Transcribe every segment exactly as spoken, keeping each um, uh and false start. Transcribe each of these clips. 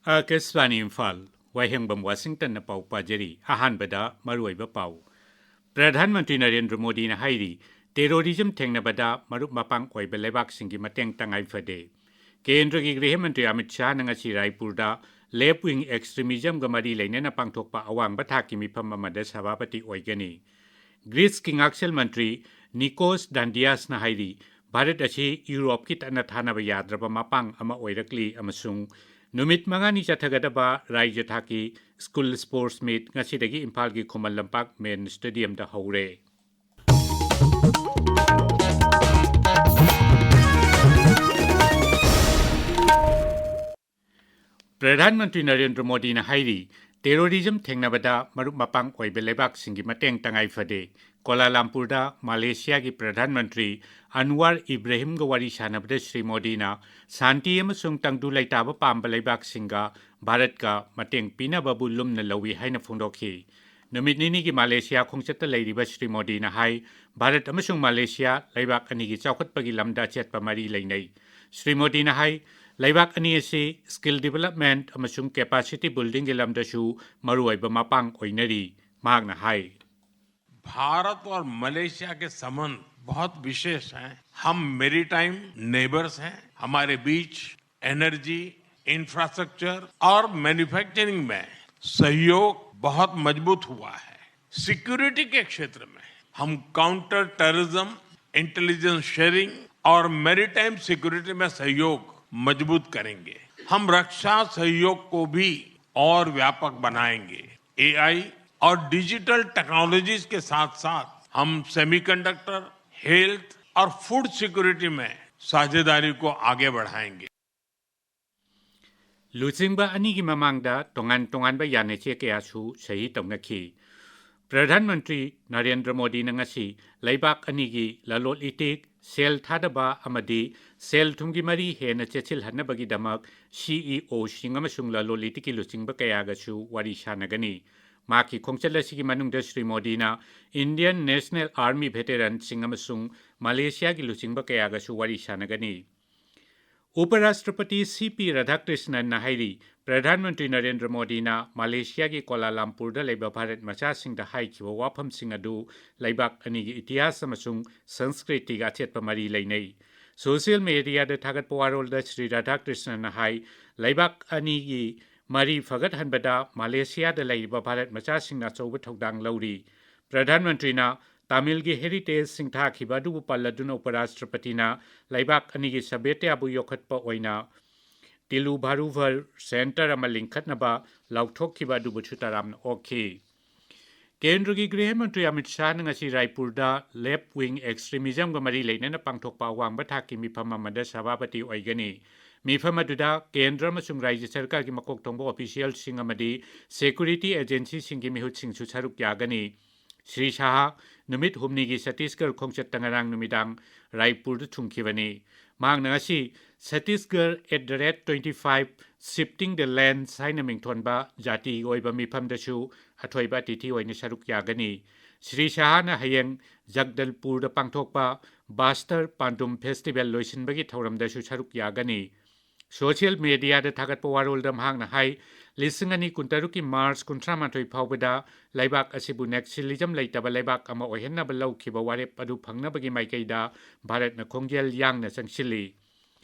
ꯑꯥꯀꯥꯁꯕꯥꯅꯤ ꯏꯝꯐꯥꯜ, ꯋꯥꯍꯦꯡꯕꯝ ꯋꯥꯁꯤꯡꯇꯟꯅ ꯄꯥꯎ ꯄꯥꯖꯔꯤ꯫ ꯑꯍꯥꯟꯕꯗ ꯃꯔꯨꯑꯣꯏꯕ ꯄꯥꯎ꯫ ꯄ꯭ꯔꯙꯥꯟ ꯃꯟꯇ꯭ꯔꯤ ꯅꯔꯦꯟꯗ꯭ꯔ ꯃꯣꯗꯤꯅ ꯍꯥꯏꯔꯤ, ꯇꯦꯔꯣꯔꯤꯖꯝ ꯊꯦꯡꯅꯕꯗ ꯃꯔꯨꯞ ꯃꯄꯥꯡ ꯑꯣꯏꯕ ꯂꯩꯕꯥꯛꯁꯤꯡꯒꯤ ꯃꯇꯦꯡ ꯇꯉꯥꯏ ꯐꯗꯦ꯫ ꯀꯦꯟꯗ꯭ꯔꯒꯤ ꯒ꯭ꯔꯤꯍ ꯃꯟꯇ꯭ꯔꯤ ꯑꯃꯤꯠ ꯁꯥꯍꯅ ꯉꯁꯤ ꯔꯥꯏꯄꯨꯔꯗ left wing extremism ꯒ ꯃꯔꯤ ꯂꯩꯅꯅ ꯄꯥꯡꯊꯣꯛꯄ ꯑꯋꯥꯡꯕ ꯊꯥꯛꯀꯤ ꯃꯤꯐꯝ ꯑꯃꯗ ꯁꯚꯥꯄꯇꯤ ꯑꯣꯏꯒꯅꯤ꯫ ꯒ꯭ꯔꯤꯁꯀꯤ ꯉꯥꯛꯁꯦꯜ ꯃꯟꯇ꯭ꯔꯤ ꯅꯤꯀꯣꯁ ꯗꯥꯟꯗꯤꯌꯥꯁꯅ ꯍꯥꯏꯔꯤ, ꯚꯥꯔꯠ ꯑꯁꯤ ꯌꯨꯔꯣꯞꯀꯤ ꯇꯠꯅ ꯊꯥꯅꯕ ꯌꯥꯗ꯭ꯔꯕ ꯃꯄꯥꯡ ꯑꯃ ꯑꯣꯏꯔꯛꯂꯤ ꯑꯃꯁꯨꯡ ꯅꯨꯃꯤꯠ ꯃꯉꯥꯅꯤ ꯆꯠꯊꯒꯗꯕ ꯔꯥꯏꯖ꯭ꯌ ꯊꯥꯛꯀꯤ school sports meet ꯉꯁꯤꯗꯒꯤ ꯏꯝꯐꯥꯜꯒꯤ ꯈꯨꯃꯟ ꯂꯝꯄꯥꯛ main stadium ꯗ ꯍꯧꯔꯦ꯫ ꯄ꯭ꯔꯙꯥꯟ ꯃꯟꯇ꯭ꯔꯤ ꯅꯔꯦꯟꯗ꯭ꯔ ꯃꯣꯗꯤꯅ ꯍꯥꯏꯔꯤ, ꯇꯦꯔꯣꯔꯤꯖꯝ ꯊꯦꯡꯅꯕꯗ ꯃꯔꯨꯞ ꯃꯄꯥꯡ ꯑꯣꯏꯕ ꯂꯩꯕꯥꯛꯁꯤꯡꯒꯤ ꯃꯇꯦꯡ ꯇꯉꯥꯏ ꯐꯗꯦ꯫ ꯀꯣꯂꯥꯂꯝꯄꯨꯔꯗ ꯃꯂꯦꯁꯤꯌꯥꯒꯤ ꯄ꯭ꯔꯙꯥꯟ ꯃꯟꯇ꯭ꯔꯤ ꯑꯟꯋꯥꯔ ꯏꯕ꯭ꯔꯥꯍꯤꯝꯒ ꯋꯥꯔꯤ ꯁꯥꯟꯅꯕꯗ ꯁ꯭ꯔꯤ ꯃꯣꯗꯤꯅ ꯁꯥꯟꯇꯤ ꯑꯃꯁꯨꯡ ꯇꯪꯗꯨ ꯂꯩꯇꯥꯕ ꯄꯥꯝꯕ ꯂꯩꯕꯥꯛꯁꯤꯡꯒ ꯚꯥꯔꯠꯀ ꯃꯇꯦꯡ ꯄꯤꯅꯕꯕꯨ ꯂꯨꯝꯅ ꯂꯧꯏ ꯍꯥꯏꯅ ꯐꯣꯡꯗꯣꯛꯈꯤ꯫ ꯅꯨꯃꯤꯠ ꯅꯤꯅꯤꯒꯤ ꯃꯂꯦꯁꯤꯌꯥ ꯈꯣꯡꯆꯠꯇ ꯂꯩꯔꯤꯕ ꯁ꯭ꯔꯤ ꯃꯣꯗꯤꯅ ꯍꯥꯏ, ꯚꯥꯔꯠ ꯑꯃꯁꯨꯡ ꯃꯂꯦꯁꯤꯌꯥ ꯂꯩꯕꯥꯛ ꯑꯅꯤꯒꯤ ꯆꯥꯎꯈꯠꯄꯒꯤ ꯂꯝꯗ ꯑꯆꯦꯠꯄ ꯃꯔꯤ ꯂꯩꯅꯩ꯫ ꯁ꯭ꯔꯤ ꯃꯣꯗꯤꯅ ꯍꯥꯏ, ꯂꯩꯕꯥꯛ ꯑꯅꯤ ꯑꯁꯤ skill development ꯑꯃꯁꯨꯡ capacity building ꯒꯤ ꯂꯝꯗꯁꯨ ꯃꯔꯨꯑꯣꯏꯕ ꯃꯄꯥꯡ ꯑꯣꯏꯅꯔꯤ꯫ ꯃꯍꯥꯛꯅ ꯍꯥꯏ, भारत और मलेशिया के संबंध बहुत विशेष हैं। हम maritime neighbours हैं। हमारे बीच energy, infrastructure और manufacturing में सहयोग बहुत मजबूत हुआ है। सिक्योरिटी के क्षेत्र में हम counter terrorism, intelligence sharing और maritime security में सहयोग मजबूत करेंगे। हम रक्षा सहयोग को भी और व्यापक बनाएंगे। एआई और डिजिटल टेक्नोलॉजीज के साथ साथ हम सेमीकंडक्टर, हेल्थ और फूड सिक्योरिटी में साझेदारी को आगे बढ़ाएंगे। ꯂꯨꯆꯤꯡꯕ ꯑꯅꯤꯒꯤ ꯃꯃꯥꯡꯗ ꯇꯣꯉꯥꯟ ꯇꯣꯉꯥꯟꯕ ꯌꯥꯅꯆꯦ ꯀꯌꯥꯁꯨ ꯁꯍꯤ ꯇꯧꯅꯈꯤ꯫ ꯄ꯭ꯔꯙꯥꯟ ꯃꯟꯇ꯭ꯔꯤ ꯅꯔꯦꯟꯗ꯭ꯔ ꯃꯣꯗꯤꯅ ꯉꯁꯤ ꯂꯩꯕꯥꯛ ꯑꯅꯤꯒꯤ ꯂꯂꯣꯟ ꯏꯇꯤꯛ, ꯁꯦꯜ ꯊꯥꯗꯕ ꯑꯃꯗꯤ ꯁꯦꯜ ꯊꯨꯝꯒꯤ ꯃꯔꯤ ꯍꯦꯟꯅ ꯆꯦꯠꯁꯤꯜꯍꯟꯅꯕꯒꯤꯗꯃꯛ ꯁꯤꯏꯑꯣꯁꯤꯡ ꯑꯃꯁꯨꯡ ꯂꯂꯣꯟ ꯏꯇꯤꯛꯀꯤ ꯂꯨꯆꯤꯡꯕ ꯀꯌꯥꯒꯁꯨ ꯋꯥꯔꯤ ꯁꯥꯟꯅꯒꯅꯤ꯫ ꯃꯍꯥꯛꯀꯤ ꯈꯣꯡꯆꯠ ꯑꯁꯤꯒꯤ ꯃꯅꯨꯡꯗ ꯁ꯭ꯔꯤ ꯃꯣꯗꯤꯅ Indian National Army veteranꯁꯤꯡ ꯑꯃꯁꯨꯡ ꯃꯂꯦꯁꯤꯌꯥꯒꯤ ꯂꯨꯆꯤꯡꯕ ꯀꯌꯥꯒꯁꯨ ꯋꯥꯔꯤ ꯁꯥꯟꯅꯒꯅꯤ꯫ ꯎꯄ ꯔꯥꯁꯇ꯭ꯔꯄꯇꯤ ꯁꯤ ꯄꯤ ꯔꯥꯙꯥꯀ꯭ꯔꯤꯁꯅꯟꯅ ꯍꯥꯏꯔꯤ, ꯄ꯭ꯔꯙꯥꯟ ꯃꯟꯇ꯭ꯔꯤ ꯅꯔꯦꯟꯗ꯭ꯔ ꯃꯣꯗꯤꯅ ꯃꯥꯂꯦꯁꯤꯌꯥꯒꯤ ꯀꯣꯂꯥꯂꯝꯄꯨꯔꯗ ꯂꯩꯕ ꯚꯥꯔꯠ ꯃꯆꯥꯁꯤꯡꯗ ꯍꯥꯏꯈꯤꯕ ꯋꯥꯐꯝꯁꯤꯡ ꯑꯗꯨ ꯂꯩꯕꯥꯛ ꯑꯅꯤꯒꯤ ꯏꯇꯤꯍꯥꯁ ꯑꯃꯁꯨꯡ ꯁꯪꯁꯀ꯭ꯔꯤꯇꯤꯒ ꯑꯆꯦꯠꯄ ꯃꯔꯤ ꯂꯩꯅꯩ꯫ ꯁꯣꯁꯤꯌꯦꯜ ꯃꯦꯗꯤꯌꯥꯗ ꯊꯥꯒꯠꯄ ꯋꯥꯔꯣꯜꯗ ꯁ꯭ꯔꯤ ꯔꯥꯙꯥꯀ꯭ꯔꯤꯁꯅꯟꯅ ꯍꯥꯏ, ꯂꯩꯕꯥꯛ ꯑꯅꯤꯒꯤ ꯃꯔꯤ ꯐꯒꯠꯍꯟꯕꯗ ꯃꯥꯂꯦꯁꯤꯌꯥꯗ ꯂꯩꯔꯤꯕ ꯚꯥꯔꯠ ꯃꯆꯥꯁꯤꯡꯅ ꯑꯆꯧꯕ ꯊꯧꯗꯥꯡ ꯂꯧꯔꯤ꯫ ꯄ꯭ꯔꯙꯥꯟ ꯃꯟꯇ꯭ꯔꯤꯅ ꯇꯥꯃꯤꯜꯒꯤ ꯍꯦꯔꯤꯇꯦꯖ ꯁꯤꯡꯊꯥꯈꯤꯕ ꯑꯗꯨꯕꯨ ꯄꯜꯂꯗꯨꯅ ꯎꯄꯔꯥꯁꯇ꯭ꯔꯄꯇꯤꯅ ꯂꯩꯕꯥꯛ ꯑꯅꯤꯒꯤ ꯁꯚ꯭ꯌꯇꯥꯕꯨ ꯌꯣꯛꯈꯠꯄ ꯑꯣꯏꯅ ꯇꯤꯂꯨꯚꯥꯔꯨꯚꯔ ꯁꯦꯟꯇꯔ ꯑꯃ ꯂꯤꯡꯈꯠꯅꯕ ꯂꯥꯎꯊꯣꯛꯈꯤꯕ ꯑꯗꯨꯕꯨꯁꯨ ꯇꯔꯥꯝꯅ ꯑꯣꯛꯈꯤ꯫ ꯀꯦꯟꯗ꯭ꯔꯒꯤ ꯒ꯭ꯔꯤꯍ ꯃꯟꯇ꯭ꯔꯤ ꯑꯃꯤꯠ ꯁꯥꯍꯅ ꯉꯁꯤ ꯔꯥꯏꯄꯨꯔꯗ left wing extremismꯒ ꯃꯔꯤ ꯂꯩꯅꯅ ꯄꯥꯡꯊꯣꯛꯄ ꯑꯋꯥꯡꯕ ꯊꯥꯛꯀꯤ ꯃꯤꯐꯝ ꯑꯃꯗ ꯁꯚꯥꯄꯇꯤ ꯑꯣꯏꯒꯅꯤ꯫ ꯃꯤꯐꯝ ꯑꯗꯨꯗ ꯀꯦꯟꯗ꯭ꯔ ꯑꯃꯁꯨꯡ ꯔꯥꯖ꯭ꯌ ꯁꯔꯀꯥꯔꯒꯤ ꯃꯀꯣꯛ ꯊꯣꯡꯕ officialꯁꯤꯡ ꯑꯃꯗꯤ security agencyꯁꯤꯡꯒꯤ ꯃꯤꯍꯨꯠꯁꯤꯡꯁꯨ ꯁꯔꯨꯛ ꯌꯥꯒꯅꯤ꯫ ꯁ꯭ꯔꯤ ꯁꯥꯍ ꯅꯨꯃꯤꯠ ꯍꯨꯝꯅꯤꯒꯤ ꯆꯇꯤꯁꯒꯔ ꯈꯣꯡꯆꯠꯇ ꯉꯔꯥꯡ ꯅꯨꯃꯤꯗꯥꯡ ꯔꯥꯏꯄꯨꯔꯗ ꯊꯨꯡꯈꯤꯕꯅꯤ꯫ ꯃꯍꯥꯛꯅ ꯉꯁꯤ Chhattisgarh at the rate twenty five shifting the lands ꯍꯥꯏꯅ ꯃꯤꯡꯊꯣꯟꯕ ꯖꯥꯇꯤꯒꯤ ꯑꯣꯏꯕ ꯃꯤꯐꯝꯗꯁꯨ ꯑꯊꯣꯏꯕ ꯑꯇꯤꯊꯤ ꯑꯣꯏꯅ ꯁꯔꯨꯛ ꯌꯥꯒꯅꯤ꯫ ꯁ꯭ꯔꯤ ꯁꯥꯍꯅ ꯍꯌꯦꯡ ꯖꯒꯗꯜꯄꯨꯔꯗ ꯄꯥꯡꯊꯣꯛꯄ ꯕꯥꯁꯇꯔ ꯄꯥꯟꯗꯨꯝ festival ꯂꯣꯏꯁꯤꯟꯕꯒꯤ ꯊꯧꯔꯝꯗꯁꯨ ꯁꯔꯨꯛ ꯌꯥꯒꯅꯤ꯫ ꯁꯣꯁꯤꯌꯦꯜ ꯃꯦꯗꯤꯌꯥꯗ ꯊꯥꯒꯠꯄ ꯋꯥꯔꯣꯜꯗ ꯃꯍꯥꯛꯅ ꯍꯥꯏ, ꯂꯤꯁꯤꯡ ꯑꯅꯤ ꯀꯨꯟꯇꯔꯨꯛꯀꯤ ꯃꯥꯔꯆ ꯀꯨꯟꯊ꯭ꯔꯥ ꯃꯥꯊꯣꯏ ꯐꯥꯎꯕꯗ ꯂꯩꯕꯥꯛ ꯑꯁꯤꯕꯨ ꯅꯦꯛꯁꯤꯂꯤꯖꯝ ꯂꯩꯇꯕ ꯂꯩꯕꯥꯛ ꯑꯃ ꯑꯣꯏꯍꯟꯅꯕ ꯂꯧꯈꯤꯕ ꯋꯥꯔꯦꯞ ꯑꯗꯨ ꯐꯪꯅꯕꯒꯤ ꯃꯥꯏꯀꯩꯗ ꯚꯥꯔꯠꯅ ꯈꯣꯡꯖꯦꯜ ꯌꯥꯡꯅ ꯆꯪꯁꯤꯜꯂꯤ꯫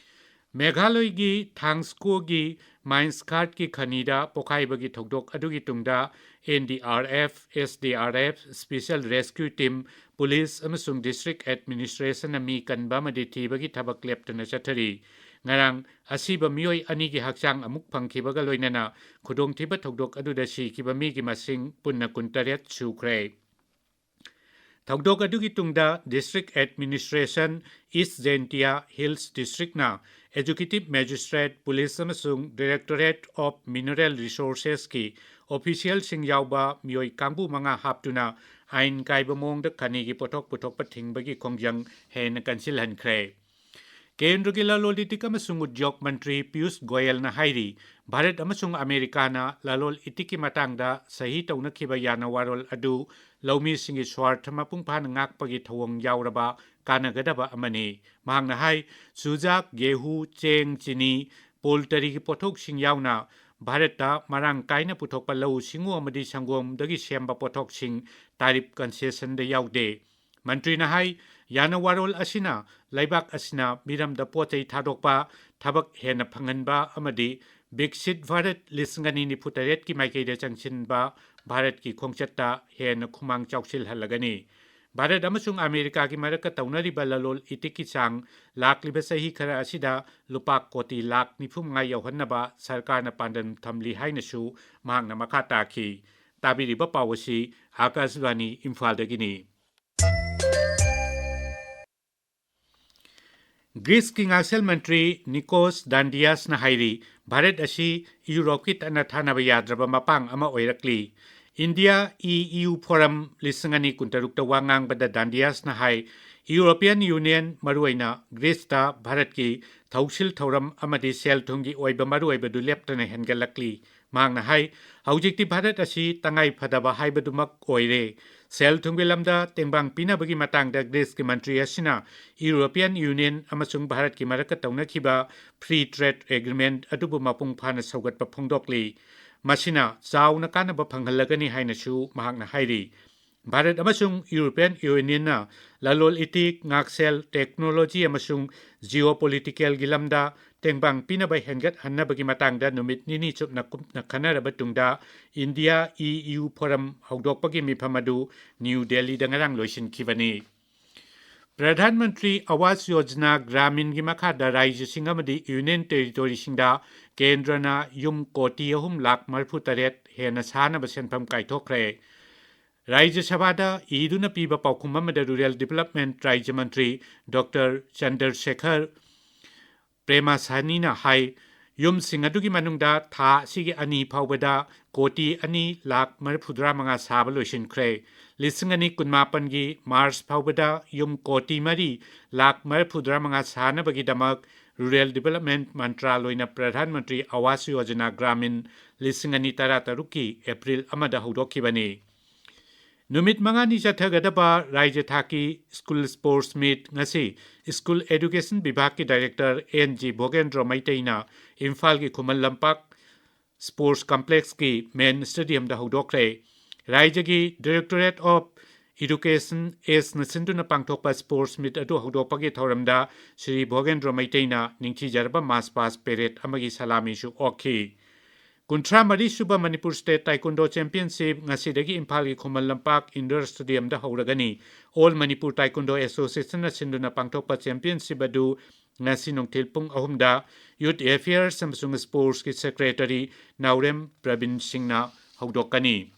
ꯃꯦꯘꯥꯂꯌꯒꯤ ꯊꯥꯡꯁꯀꯣꯒꯤ ꯃꯥꯏꯟꯁ ꯈꯥꯔꯠꯀꯤ ꯈꯅꯤꯗ ꯄꯣꯈꯥꯏꯕꯒꯤ ꯊꯧꯗꯣꯛ ꯑꯗꯨꯒꯤ ꯇꯨꯡꯗ N D R F, S D R F, Special Rescue Team, police ꯑꯃꯁꯨꯡ district administrationꯅ ꯃꯤ ꯀꯟꯕ ꯑꯃꯗꯤ ꯊꯤꯕꯒꯤ ꯊꯕꯛ ꯂꯦꯞꯇꯅ ꯆꯠꯊꯔꯤ꯫ ꯉꯔꯥꯡ ꯑꯁꯤꯕ ꯃꯤꯑꯣꯏ ꯑꯅꯤꯒꯤ ꯍꯛꯆꯥꯡ ꯑꯃꯨꯛ ꯐꯪꯈꯤꯕꯒ ꯂꯣꯏꯅꯅ ꯈꯨꯗꯣꯡꯊꯤꯕ ꯊꯧꯗꯣꯛ ꯑꯗꯨꯗ ꯁꯤꯈꯤꯕ ꯃꯤꯒꯤ ꯃꯁꯤꯡ ꯄꯨꯟꯅ ꯀꯨꯟꯇꯔꯦꯠ ꯁꯨꯈ꯭ꯔꯦ꯫ ꯊꯧꯗꯣꯛ ꯑꯗꯨꯒꯤ ꯇꯨꯡꯗ district administration, East Jaintia Hills Districtꯅ Executive Magistrate, police ꯑꯃꯁꯨꯡ Directorate of Mineral Resourcesꯀꯤ officialꯁꯤꯡ ꯌꯥꯎꯕ ꯃꯤꯑꯣꯏ ꯀꯥꯡꯕꯨ ꯃꯉꯥ ꯍꯥꯞꯇꯨꯅ ꯑꯥꯏꯟ ꯀꯥꯏꯕ ꯃꯑꯣꯡꯗ ꯈꯅꯤꯒꯤ ꯄꯣꯠꯊꯣꯛ ꯄꯨꯊꯣꯛꯄ ꯊꯤꯡꯕꯒꯤ ꯈꯣꯡꯖꯪ ꯍꯦꯟꯅ ꯀꯟꯁꯤꯜꯍꯟꯈ꯭ꯔꯦ꯫ ꯀꯦꯟꯗ꯭ꯔꯒꯤ ꯂꯂꯣꯟ ꯏꯇꯤꯛ ꯑꯃꯁꯨꯡ ꯎꯗ꯭ꯌꯣꯛ ꯃꯟꯇ꯭ꯔꯤ ꯄꯤꯌꯨꯁ ꯒꯣꯌꯜꯅ ꯍꯥꯏꯔꯤ, ꯚꯥꯔꯠ ꯑꯃꯁꯨꯡ ꯑꯃꯦꯔꯤꯀꯥꯅ ꯂꯂꯣꯟ ꯏꯇꯤꯛꯀꯤ ꯃꯇꯥꯡꯗ ꯁꯍꯤ ꯇꯧꯅꯈꯤꯕ ꯌꯥꯅꯋꯥꯔꯣꯜ ꯑꯗꯨ ꯂꯧꯃꯤꯁꯤꯡꯒꯤ ꯁ꯭ꯋꯥꯔꯊ ꯃꯄꯨꯡ ꯐꯥꯅ ꯉꯥꯛꯄꯒꯤ ꯊꯧꯑꯣꯡ ꯌꯥꯎꯔꯕ ꯀꯥꯟꯅꯒꯗꯕ ꯑꯃꯅꯤ꯫ ꯃꯍꯥꯛꯅ ꯍꯥꯏ, ꯆꯨꯖꯥꯛ, ꯒꯦꯍꯨ, ꯆꯦꯡ, ꯆꯤꯅꯤ, ꯄꯣꯜꯇꯔꯤꯒꯤ ꯄꯣꯠꯊꯣꯛꯁꯤꯡ ꯌꯥꯎꯅ ꯚꯥꯔꯠꯇ ꯃꯔꯥꯡ ꯀꯥꯏꯅ ꯄꯨꯊꯣꯛꯄ ꯂꯧꯎ ꯁꯤꯡꯎ ꯑꯃꯗꯤ ꯁꯪꯒꯣꯝꯗꯒꯤ ꯁꯦꯝꯕ ꯄꯣꯠꯊꯣꯛꯁꯤꯡ ꯇꯥꯔꯤꯐ ꯀꯟꯁꯦꯁꯟꯗ ꯌꯥꯎꯗꯦ꯫ ꯃꯟꯇ꯭ꯔꯤꯅ ꯍꯥꯏ, ꯌꯥꯅ ꯋꯥꯔꯣꯜ ꯑꯁꯤꯅ ꯂꯩꯕꯥꯛ ꯑꯁꯤꯅ ꯃꯤꯔꯝꯗ ꯄꯣꯠ ꯆꯩ ꯊꯥꯗꯣꯛꯄ, ꯊꯕꯛ ꯍꯦꯟꯅ ꯐꯪꯍꯟꯕ ꯑꯃꯗꯤ ꯕꯤꯛꯁꯤꯠ ꯚꯥꯔꯠ ꯂꯤꯁꯤꯡ ꯑꯅꯤ ꯅꯤꯐꯨ ꯇꯔꯦꯠꯀꯤ ꯃꯥꯏꯀꯩꯗ ꯆꯪꯁꯤꯟꯕ ꯚꯥꯔꯠꯀꯤ ꯈꯣꯡꯆꯠꯇ ꯍꯦꯟꯅ ꯈꯨꯃꯥꯡ ꯆꯥꯎꯁꯤꯜꯍꯜꯂꯒꯅꯤ꯫ ꯚꯥꯔꯠ ꯑꯃꯁꯨꯡ ꯑꯃꯦꯔꯤꯀꯥꯒꯤ ꯃꯔꯛꯇ ꯇꯧꯅꯔꯤꯕ ꯂꯂꯣꯜ ꯏꯇꯤꯛꯀꯤ ꯆꯥꯡ ꯂꯥꯛꯂꯤꯕ ꯆꯍꯤ ꯈꯔ ꯑꯁꯤꯗ ꯂꯨꯄꯥ ꯀꯣꯇꯤ ꯂꯥꯛ ꯅꯤꯐꯨ ꯃꯉꯥ ꯌꯧꯍꯟꯅꯕ ꯁꯔꯀꯥꯔꯅ ꯄꯥꯟꯗꯝ ꯊꯝꯂꯤ ꯍꯥꯏꯅꯁꯨ ꯃꯍꯥꯛꯅ ꯃꯈꯥ ꯇꯥꯈꯤ꯫ ꯇꯥꯕꯤꯔꯤꯕ ꯄꯥꯎ ꯑꯁꯤ ꯑꯥꯀꯥꯁꯕꯥꯅꯤ ꯏꯝꯐꯥꯜꯗꯒꯤꯅꯤ꯫ ꯒ꯭ꯔꯤꯁꯀꯤ ꯉꯥꯛꯁꯦꯜ ꯃꯟꯇ꯭ꯔꯤ ꯅꯤꯀꯣꯁ ꯗꯥꯟꯗꯤꯌꯥꯁꯅ ꯍꯥꯏꯔꯤ, ꯚꯥꯔꯠ ꯑꯁꯤ ꯌꯨꯔꯣꯞꯀꯤ ꯇꯠꯅ ꯊꯥꯅꯕ ꯌꯥꯗ꯭ꯔꯕ ꯃꯄꯥꯡ ꯑꯃ ꯑꯣꯏꯔꯛꯂꯤ꯫ ꯏꯟꯗꯤꯌꯥ ꯏ ꯌꯨ ꯐꯣꯔꯝ ꯂꯤꯁꯤꯡ ꯑꯅꯤ ꯀꯨꯟꯇꯔꯨꯛꯇ ꯋꯥ ꯉꯥꯡꯕꯗ ꯗꯥꯟꯗꯤꯌꯥꯁꯅ ꯍꯥꯏ, ꯌꯨꯔꯣꯄꯤꯌꯟ ꯌꯨꯅꯤꯌꯟ, ꯃꯔꯨꯑꯣꯏꯅ ꯒ꯭ꯔꯤꯁꯇ ꯚꯥꯔꯠꯀꯤ ꯊꯧꯁꯤꯜ ꯊꯧꯔꯝ ꯑꯃꯗꯤ ꯁꯦꯜ ꯊꯨꯝꯒꯤ ꯑꯣꯏꯕ ꯃꯔꯨꯑꯣꯏꯕꯗꯨ ꯂꯦꯞꯇꯅ ꯍꯦꯟꯒꯠꯂꯛꯂꯤ꯫ ꯃꯍꯥꯛꯅ ꯍꯥꯏ, ꯍꯧꯖꯤꯛꯇꯤ ꯚꯥꯔꯠ ꯑꯁꯤ ꯇꯉꯥꯏ ꯐꯗꯕ ꯍꯥꯏꯕꯗꯨꯃꯛ ꯑꯣꯏꯔꯦ꯫ ꯁꯦꯜ ꯊꯨꯝꯒꯤ ꯂꯝꯗ ꯇꯦꯡꯕꯥꯡ ꯄꯤꯅꯕꯒꯤ ꯃꯇꯥꯡꯗ ꯒ꯭ꯔꯤꯁꯀꯤ ꯃꯟꯇ꯭ꯔꯤ ꯑꯁꯤꯅ ꯌꯨꯔꯣꯄꯤꯌꯟ ꯌꯨꯅꯤꯌꯟ ꯑꯃꯁꯨꯡ ꯚꯥꯔꯠꯀꯤ ꯃꯔꯛꯇ ꯇꯧꯅꯈꯤꯕ ꯐ꯭ꯔꯤ ꯇ꯭ꯔꯦꯗ ꯑꯦꯒ꯭ꯔꯤꯃꯦꯟꯠ ꯑꯗꯨꯕꯨ ꯃꯄꯨꯡ ꯐꯥꯅ ꯁꯧꯒꯠꯄ ꯐꯣꯡꯗꯣꯛꯂꯤ꯫ ꯃꯁꯤꯅ ꯆꯥꯎꯅ ꯀꯥꯟꯅꯕ ꯐꯪꯍꯜꯂꯒꯅꯤ ꯍꯥꯏꯅꯁꯨ ꯃꯍꯥꯛꯅ ꯍꯥꯏꯔꯤ꯫ ꯚꯥꯔꯠ ꯑꯃꯁꯨꯡ ꯌꯨꯔꯣꯄꯤꯌꯟ ꯌꯨꯅꯤꯌꯟꯅ ꯂꯂꯣꯜ ꯏꯇꯤꯛ, ꯉꯥꯛꯁꯦꯜ, ꯇꯦꯛꯅꯣꯂꯣꯖꯤ ꯑꯃꯁꯨꯡ ꯖꯤꯑꯣꯄꯣꯂꯤꯇꯤꯀꯦꯜꯒꯤ ꯂꯝꯗ ꯇꯦꯡꯕꯥꯡ ꯄꯤꯅꯕ ꯍꯦꯟꯒꯠꯍꯟꯅꯕꯒꯤ ꯃꯇꯥꯡꯗ ꯅꯨꯃꯤꯠ ꯅꯤꯅꯤ ꯆꯨꯞꯅ ꯀꯨꯞꯅ ꯈꯟꯅꯔꯕ ꯇꯨꯡꯗ ꯏꯟꯗꯤꯌꯥ ꯏ ꯌꯨ ꯐꯣꯔꯝ ꯍꯧꯗꯣꯛꯄꯒꯤ ꯃꯤꯐꯝ ꯑꯗꯨ ꯅ꯭ꯌꯨ ꯗꯦꯜꯂꯤꯗ ꯉꯔꯥꯡ ꯂꯣꯏꯁꯤꯟꯈꯤꯕꯅꯤ꯫ ꯄ꯭ꯔꯙꯥꯟ ꯃꯟꯇ꯭ꯔꯤ ꯑꯋꯥꯁ ꯌꯣꯖꯅꯥ ꯒ꯭ꯔꯥꯃꯤꯟꯒꯤ ꯃꯈꯥꯗ ꯔꯥꯖ꯭ꯌꯁꯤꯡ ꯑꯃꯗꯤ ꯌꯨꯅꯤꯌꯟ ꯇꯦꯔꯤꯇꯣꯔꯤꯁꯤꯡꯗ ꯀꯦꯟꯗ꯭ꯔꯅ ꯌꯨꯝ ꯀꯣꯇꯤ ꯑꯍꯨꯝ ꯂꯥꯈ ꯃꯔꯤꯐꯨ ꯇꯔꯦꯠ ꯍꯦꯟꯅ ꯁꯥꯅꯕ ꯁꯦꯟꯐꯝ ꯀꯥꯏꯊꯣꯛꯈ꯭ꯔꯦ꯫ ꯔꯥꯖ꯭ꯌ ꯁꯚꯥꯗ ꯏꯗꯨꯅ ꯄꯤꯕ ꯄꯥꯎꯈꯨꯝ ꯑꯃꯗ ꯔꯨꯔꯦꯜ ꯗꯤꯕꯂꯞꯃꯦꯟꯠ ꯔꯥꯖ꯭ꯌ ꯃꯟꯇ꯭ꯔꯤ ꯗꯣꯛꯇꯔ ꯆꯟꯗ꯭ꯔꯁꯦꯈꯔ ꯄ꯭ꯔꯦꯃꯁꯥꯅꯤꯅ ꯍꯥꯏ, ꯌꯨꯝꯁꯤꯡ ꯑꯗꯨꯒꯤ ꯃꯅꯨꯡꯗ ꯊꯥ ꯑꯁꯤꯒꯤ ꯑꯅꯤ ꯐꯥꯎꯕꯗ ꯀꯣꯇꯤ ꯑꯅꯤ ꯂꯥꯈ ꯃꯔꯤꯐꯨꯇꯔꯥ ꯃꯉꯥ ꯁꯥꯕ ꯂꯣꯏꯁꯤꯟꯈ꯭ꯔꯦ꯫ ꯂꯤꯁꯤꯡ ꯑꯅꯤ ꯀꯨꯟꯃꯥꯄꯟꯒꯤ ꯃꯥꯔꯆ ꯐꯥꯎꯕꯗ ꯌꯨꯝ ꯀꯣꯇꯤ ꯃꯔꯤ ꯂꯥꯈ ꯃꯔꯤꯐꯨꯇꯔꯥ ꯃꯉꯥ ꯁꯥꯅꯕꯒꯤꯗꯃꯛ ꯔꯨꯔꯦꯜ ꯗꯤꯕꯂꯞꯃꯦꯟꯠ ꯃꯟꯇ꯭ꯔꯥꯂꯣꯏꯅ ꯄ꯭ꯔꯙꯥꯟ ꯃꯟꯇ꯭ꯔꯤ ꯑꯋꯥꯁ ꯌꯣꯖꯅꯥ ꯒ꯭ꯔꯥꯃꯤꯟ ꯂꯤꯁꯤꯡ ꯑꯅꯤ ꯇꯔꯥꯇꯔꯨꯛꯀꯤ ꯑꯦꯄ꯭ꯔꯤꯜ ꯑꯃꯗ ꯍꯧꯗꯣꯛꯈꯤꯕꯅꯤ꯫ ꯅꯨꯃꯤꯠ ꯃꯉꯥꯅꯤ ꯆꯠꯊꯒꯗꯕ ꯔꯥꯖ꯭ꯌ ꯊꯥꯛꯀꯤ ꯁ꯭ꯀꯨꯜ ꯁ꯭ꯄꯣꯔꯠꯁ ꯃꯤꯠ ꯉꯁꯤ ꯁ꯭ꯀꯨꯜ ꯑꯦꯗꯨꯀꯦꯁꯟ ꯚꯤꯚꯥꯒꯀꯤ ꯗꯥꯏꯔꯦꯛꯇꯔ ꯑꯦꯟ ꯖꯤ ꯚꯣꯒꯦꯟꯗ꯭ꯔꯣ ꯃꯩꯇꯩꯅ ꯏꯝꯐꯥꯜꯒꯤ ꯈꯨꯃꯟ ꯂꯝꯄꯥꯛ Sports Complexꯀꯤ main stadiumꯗ ꯍꯧꯗꯣꯛꯈ꯭ꯔꯦ꯫ ꯔꯥꯏꯖ꯭ꯌꯒꯤ Directorate of Education ꯑꯦꯁꯅ ꯁꯤꯟꯗꯨꯅ ꯄꯥꯡꯊꯣꯛꯄ sports meet ꯑꯗꯨ ꯍꯧꯗꯣꯛꯄꯒꯤ ꯊꯧꯔꯝꯗ ꯁ꯭ꯔꯤ ꯚꯣꯒꯦꯟꯗ꯭ꯔꯣ ꯃꯩꯇꯩꯅ ꯅꯤꯡꯊꯤꯖꯔꯕ march past parade ꯑꯃꯒꯤ ꯁꯂꯥꯃꯤꯁꯨ ꯑꯣꯛꯈꯤ꯫ ꯀꯨꯟꯊ꯭ꯔꯥ ꯃꯔꯤ ꯁꯨꯕ ꯃꯅꯤꯄꯨꯔ State Taekwondo Championship ꯉꯁꯤꯗꯒꯤ ꯏꯝꯐꯥꯜꯒꯤ ꯈꯨꯃꯟ ꯂꯝꯄꯥꯛ indoor stadiumꯗ ꯍꯧꯔꯒꯅꯤ꯫ All Manipur Taekwondo Associationꯅ ꯁꯤꯟꯗꯨꯅ ꯄꯥꯡꯊꯣꯛꯄ championship ꯑꯗꯨ ꯉꯁꯤ ꯅꯨꯡꯊꯤꯜ ꯄꯨꯡ ꯑꯍꯨꯝꯗ Youth Affairs ꯑꯃꯁꯨꯡ Sportsꯀꯤ Secretary ꯅꯥꯎꯔꯦꯝ ꯄ꯭ꯔꯕꯤꯟ ꯁꯤꯡꯅ ꯍꯧꯗꯣꯛꯀꯅꯤ꯫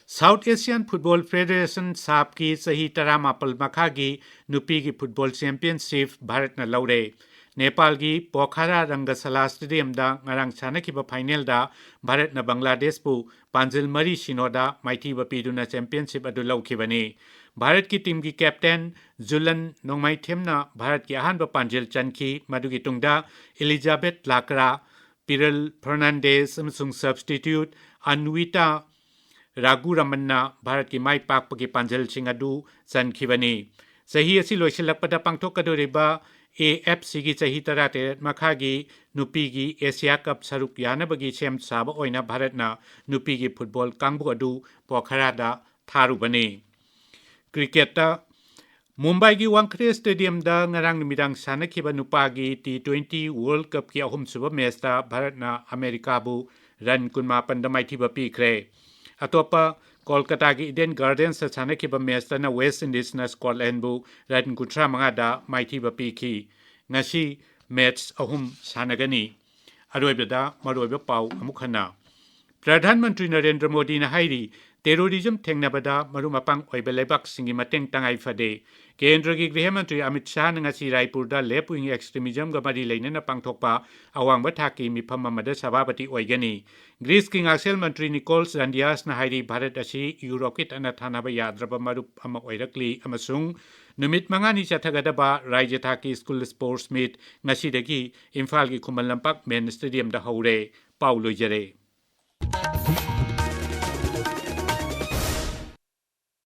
South Asian Football Federation, SAFꯀꯤ ꯆꯍꯤ ꯇꯔꯥꯃꯥꯄꯜ ꯃꯈꯥꯒꯤ ꯅꯨꯄꯤꯒꯤ football championship ꯚꯥꯔꯠꯅ ꯂꯧꯔꯦ꯫ ꯅꯦꯄꯥꯜꯒꯤ ꯄꯣꯈꯥꯔꯥ ꯔꯪꯒꯁꯥꯂꯥ stadiumꯗ ꯉꯔꯥꯡ ꯁꯥꯟꯅꯈꯤꯕ finalꯗ ꯚꯥꯔꯠꯅ ꯕꯪꯒ꯭ꯂꯥꯗꯦꯁꯄꯨ ꯄꯥꯟꯖꯤꯜ ꯃꯔꯤ ꯁꯤꯅꯣꯗ ꯃꯥꯏꯊꯤꯕ ꯄꯤꯗꯨꯅ championship ꯑꯗꯨ ꯂꯧꯈꯤꯕꯅꯤ꯫ ꯚꯥꯔꯠꯀꯤ teamꯒꯤ captain ꯖꯨꯂꯟ ꯅꯣꯡꯃꯥꯏꯊꯦꯝꯅ ꯚꯥꯔꯠꯀꯤ ꯑꯍꯥꯟꯕ ꯄꯥꯟꯖꯤꯜ ꯆꯟꯈꯤ꯫ ꯃꯗꯨꯒꯤ ꯇꯨꯡꯗ ꯏꯂꯤꯖꯥꯕꯦꯠ ꯂꯥꯀ꯭ꯔꯥ, ꯄꯤꯔꯜ ꯐꯔꯅꯥꯟꯗꯦꯁ ꯑꯃꯁꯨꯡ substitute ꯑꯟꯋꯤꯇꯥ ꯔꯥꯒꯨꯔꯥꯃꯟꯅ ꯚꯥꯔꯠꯀꯤ ꯃꯥꯏ ꯄꯥꯛꯄꯒꯤ ꯄꯥꯟꯖꯜꯁꯤꯡ ꯑꯗꯨ ꯆꯟꯈꯤꯕꯅꯤ꯫ ꯆꯍꯤ ꯑꯁꯤ ꯂꯣꯏꯁꯤꯜꯂꯛꯄꯗ ꯄꯥꯡꯊꯣꯛꯀꯗꯧꯔꯤꯕ AFCꯒꯤ ꯆꯍꯤ ꯇꯔꯥꯇꯔꯦꯠ ꯃꯈꯥꯒꯤ ꯅꯨꯄꯤꯒꯤ Asia Cup ꯁꯔꯨꯛ ꯌꯥꯅꯕꯒꯤ ꯁꯦꯝ ꯁꯥꯕ ꯑꯣꯏꯅ ꯚꯥꯔꯠꯅ ꯅꯨꯄꯤꯒꯤ football ꯀꯥꯡꯕꯨ ꯑꯗꯨ ꯄꯣꯈꯔꯥꯗ ꯊꯥꯔꯨꯕꯅꯤ꯫ Cricketꯇ ꯃꯨꯝꯕꯥꯏꯒꯤ ꯋꯥꯡꯈ꯭ꯔꯦ stadiumꯗ ꯉꯔꯥꯡ ꯅꯨꯃꯤꯗꯥꯡ ꯁꯥꯟꯅꯈꯤꯕ ꯅꯨꯄꯥꯒꯤ T twenty World Cupꯀꯤ ꯑꯍꯨꯝꯁꯨꯕ matchꯇ ꯚꯥꯔꯠꯅ ꯑꯃꯦꯔꯤꯀꯥꯕꯨ run ꯀꯨꯟꯃꯥꯄꯟꯗ ꯃꯥꯏꯊꯤꯕ ꯄꯤꯈ꯭ꯔꯦ꯫ ꯑꯇꯣꯞꯄ ꯀꯣꯜꯀꯇꯥꯒꯤ Eden Gardensꯇ ꯁꯥꯟꯅꯈꯤꯕ matchꯇꯅ West Indiesꯅ Scotlandꯕꯨ run ꯀꯨꯟꯊ꯭ꯔꯥ ꯃꯉꯥꯗ ꯃꯥꯏꯊꯤꯕ ꯄꯤꯈꯤ꯫ ꯉꯁꯤ match ꯑꯍꯨꯝ ꯁꯥꯟꯅꯒꯅꯤ꯫ ꯑꯔꯣꯏꯕꯗ ꯃꯔꯨꯑꯣꯏꯕ ꯄꯥꯎ ꯑꯃꯨꯛ ꯍꯟꯅ꯫ ꯄ꯭ꯔꯙꯥꯟ ꯃꯟꯇ꯭ꯔꯤ ꯅꯔꯦꯟꯗ꯭ꯔ ꯃꯣꯗꯤꯅ ꯍꯥꯏꯔꯤ, terrorism ꯊꯦꯡꯅꯕꯗ ꯃꯔꯨꯞ ꯃꯄꯥꯡ ꯑꯣꯏꯕ ꯂꯩꯕꯥꯛꯁꯤꯡꯒꯤ ꯃꯇꯦꯡ ꯇꯉꯥꯏ ꯐꯗꯦ꯫ ꯀꯦꯟꯗ꯭ꯔꯒꯤ ꯒ꯭ꯔꯤꯍ ꯃꯟꯇ꯭ꯔꯤ ꯑꯃꯤꯠ ꯁꯥꯍꯅ ꯉꯁꯤ ꯔꯥꯏꯄꯨꯔꯗ left wing extremismꯒ ꯃꯔꯤ ꯂꯩꯅꯅ ꯄꯥꯡꯊꯣꯛꯄ ꯑꯋꯥꯡꯕ ꯊꯥꯛꯀꯤ ꯃꯤꯐꯝ ꯑꯃꯗ ꯁꯚꯥꯄꯇꯤ ꯑꯣꯏꯒꯅꯤ꯫ ꯒ꯭ꯔꯤꯁꯀꯤ ꯉꯥꯛꯁꯦꯜ ꯃꯟꯇ꯭ꯔꯤ ꯅꯤꯀꯣꯜꯁ ꯗꯥꯟꯗꯤꯌꯥꯁꯅ ꯍꯥꯏꯔꯤ, ꯚꯥꯔꯠ ꯑꯁꯤ ꯌꯨꯔꯣꯞꯀꯤ ꯇꯠꯅ ꯊꯥꯅꯕ ꯌꯥꯗ꯭ꯔꯕ ꯃꯔꯨꯞ ꯑꯃ ꯑꯣꯏꯔꯛꯂꯤ ꯑꯃꯁꯨꯡ ꯅꯨꯃꯤꯠ ꯃꯉꯥꯅꯤ ꯆꯠꯊꯒꯗꯕ ꯔꯥꯖ꯭ꯌ ꯊꯥꯛꯀꯤ school sports meet ꯉꯁꯤꯗꯒꯤ ꯏꯝꯐꯥꯜꯒꯤ ꯈꯨꯃꯟ ꯂꯝꯄꯥꯛ main stadiumꯗ ꯍꯧꯔꯦ꯫ ꯄꯥꯎ ꯂꯣꯏꯖꯔꯦ꯫